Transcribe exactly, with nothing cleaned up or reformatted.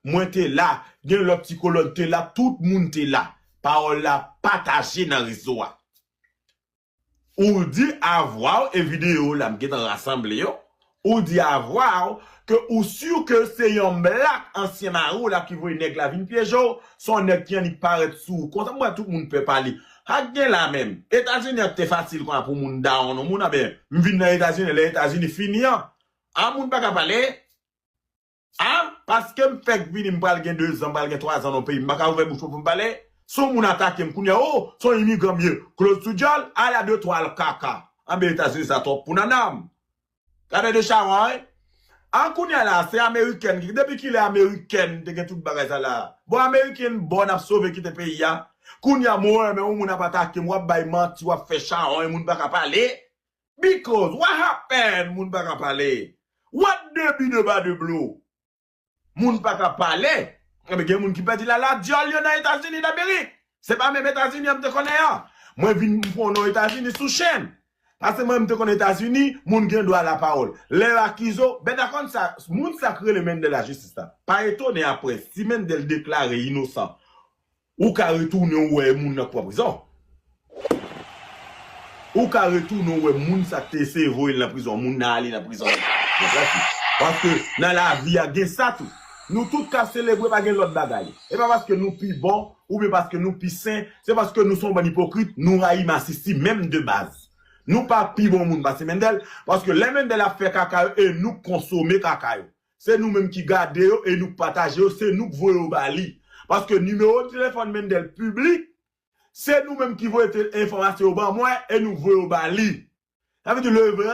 mwen te la, gen lòt ti kolòn te la, tout moun te la. Pawòl la pataje nan rezo a. Ou di avwa w, e videyo la m gentan rasanble yo, ou di avwa w ke ou si ke se yon blak ansyen mari w la ki voye nèg la vin pyeje w, se yon nèg ki annik parèt sou ou. Konsa m wè tout moun pè pale. Ak gen la menm, Etazini an te fasil konsa pou moun dawonn yon moun, anben, m vin nan Etazini, lè Etazini fini an, a moun pa ka pale. A, paske m fèk vini, m pral gen dezan, m pral gen twazan nan peyi, m pa ka ouvè bouch mwen pou m pale. Si yon moun atake m kounye a, o, se yon imigran m ye, Claude Soudjòl, ala de twa kaka. Anben Etazini sa twòp pou nanna m. Gade de chawa, wi. An kounye a la, se amerikèn ki, depi kilè amerikèn te gen tout bagay sa la? Bon, amerikèn bon ap sove kite peyi a. Kounye a, mwen renmen yon moun ap atake m, w ap bay manti, w ap fè chawa, yon moun pa ka pale. Because, what happened? Moun pa ka pale. What de bi de ba de blo? Moun pa ka pale. Enben, gen moun ki pèdi lala dyòl yo nan Etazini Damerik. Se pa menm Etazini an m te konnen an. Mwen vin m konnen Etazini sou chèn. Paske mwen m te konnen Etazini, moun gen dwa lapawòl. Lè yo akize w, bèt a konn sa, moun sa k rele Mendel lajistis la. Pa etone apre, si Mendel deklare inosan, ou ka retounen ou wè moun nan k pran prizon. Ou ka retounen ou wè moun sa k te eseye voye l nan prizon, moun nan ale nan prizon. Paske nan lavi a gen sa tou. Nou tout ka selebre, pa gen lòt bagay. E pa paske nou pi bon, oubyen paske nou pi sen, se paske nou se yon bann ipokrit, nou rayi masisi menm de baz. Nou pa pi bon moun pase Mendel, paske lè Mendel ap fè kaka yo, e nou k konsome kaka yo. Se nou menm ki gade yo e nou k pataje yo, se nou k voye yo ba li. Paske nimewo telefòn Mendel piblik, se nou menm ki voye te- enfòmasyon yo ban mwen e nou voye yo ba li. Sa vle di, le